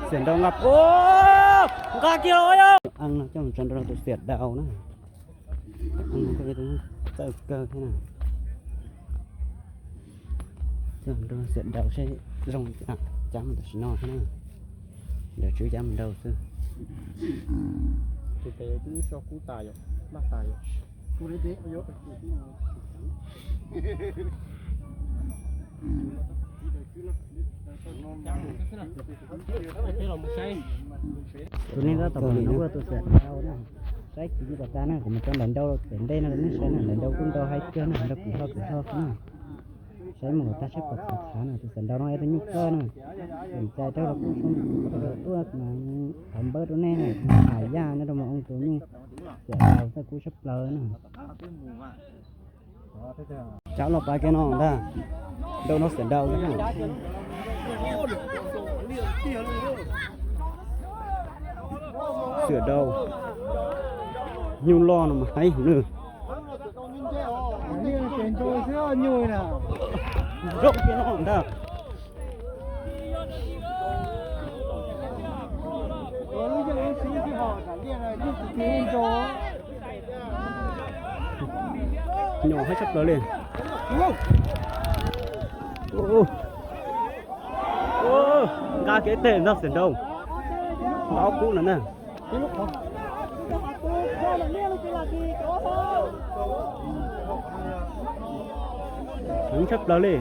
Xiam nraus nqa, nqa kiag los yog. Eeb no coj mus tso nrau rau tus xiam daus na. Eeb no kuj yog tus txawj kawg thiab na. Coj nrau xiam daus seb zoo cas mus tam sim no thiab na. Nrau tswv cas mus nrau xwb. Tus neeg tab tom pom no kuj tus xiam daus na. Saib kiv li kom tas na, kuv mus tso nplaim nrau pem ntej no rau nej saib na, nplaim nrau kuj nrau haib kawg na, nrau kwv hlo kwv hlo xwb na. Saib mus kom tag seb puas txaus thav na, tus xiam nraus no yog tus nyuj kawg na. Txaus cai rau los kuj tuaj mas thov npawb rau nej na, hais yaj nyob rau mas oo tus nyuj xiam daus txawj kub tshaj plaws na. Cab los pab kiag no ntag. Nrau no xiam nraus na. Xiam nraus. Nyuj loj no mas haib heev na. Zoo kiag no ntag. Nyom haib tshaj plaws li. Nqa kiag teg ntag xiam nraus. Nqa ob kub no na. Heev tshaj plaws li.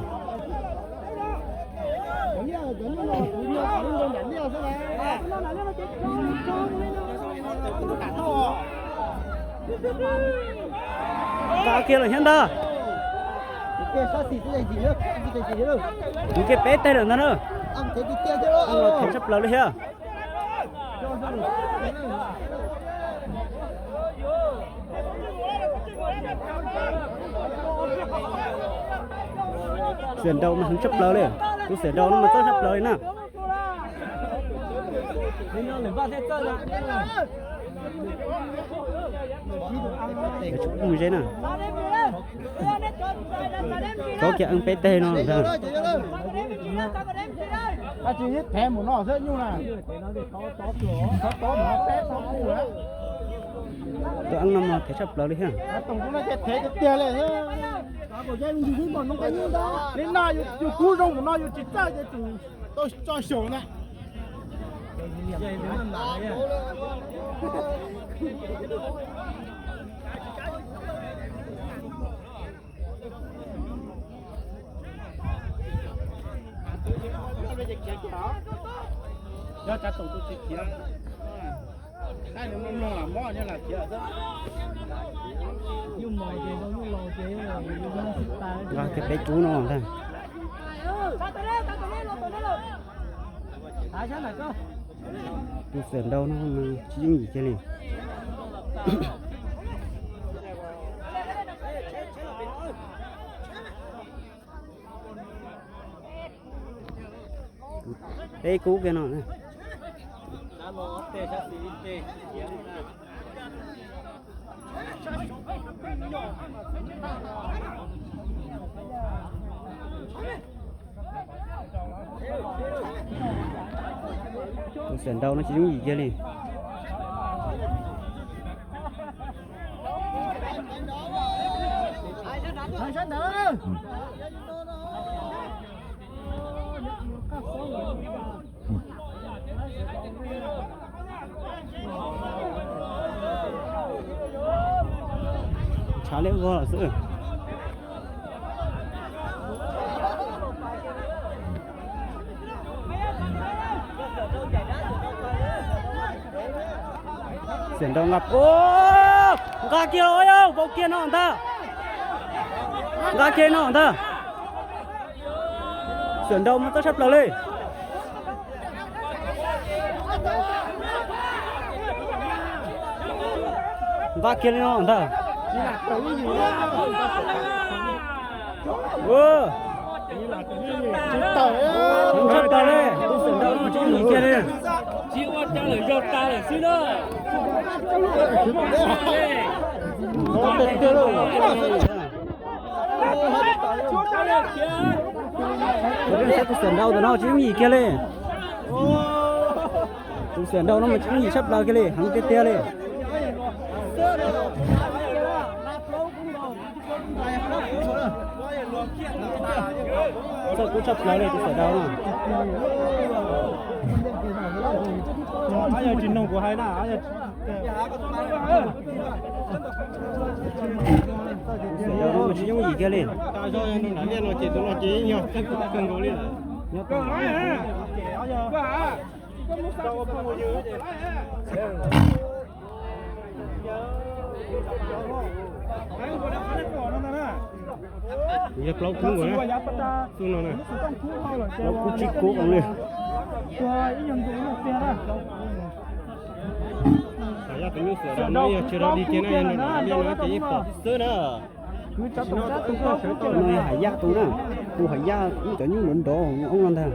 Nqa kiag lawm thiab ntag. Tus kiag peb teg lawm ntag na. Heev tshaj plaws li thiab. Xiam nraus mas heev tshaj plaws li. Tus xiam nraus no mas txawj tshaj plaws li na. Tsis mus ze na. Txhob kiag eeb peb teg no ntag. Tsis thev mus no xwb nyuj na. Tus eeb no mas thev tshaj plaws li thiab. Li no yus kub zoo mus no yus tsis txawj ces tseem tau tso xyaum na. Nqa kiag peb kub no ntag. Tus xiam nraus no tsis yooj yim kiag li. Peb kub kiag no. Tus xiam nraus no tsis yooj yim kiag li. Tshav liab vog lawm xwb. Xiam nraus nqa, nqa kiag los yog vau kiag no ntag. Nqa kiag no ntag. Xiam nraus mas txawj tshaj plaws li. Nqa kiag li no ntag. Tsis tawm li, tus xiam nraus no tsis yooj yim kiag li. Tsis ua cas lawm, zog tas lawm xwb na. Tus xiam nraus ntawm no tsis yooj yim kiag li. Tus xiam daus no mas tseem yooj yim tshaj plaws kiag li, heev tiag tiag li. Txawj kub tshaj plaws li tus xiam daus no. Tsis noog kuv hais na. Tus xiam daus no mas tsis yooj yim kiag li. Kuv yog plaub kub nkaus na. Xub no na, plaub kub tsib kub li. Yaj tus nyuj xiam daus no yog tsis rau dig tiag na, yog nws liaj no ces ib pom xwb na. No yog Hais Yaj tus na, tus Hais Yaj cov nyuj nrov nrov oob no ntag.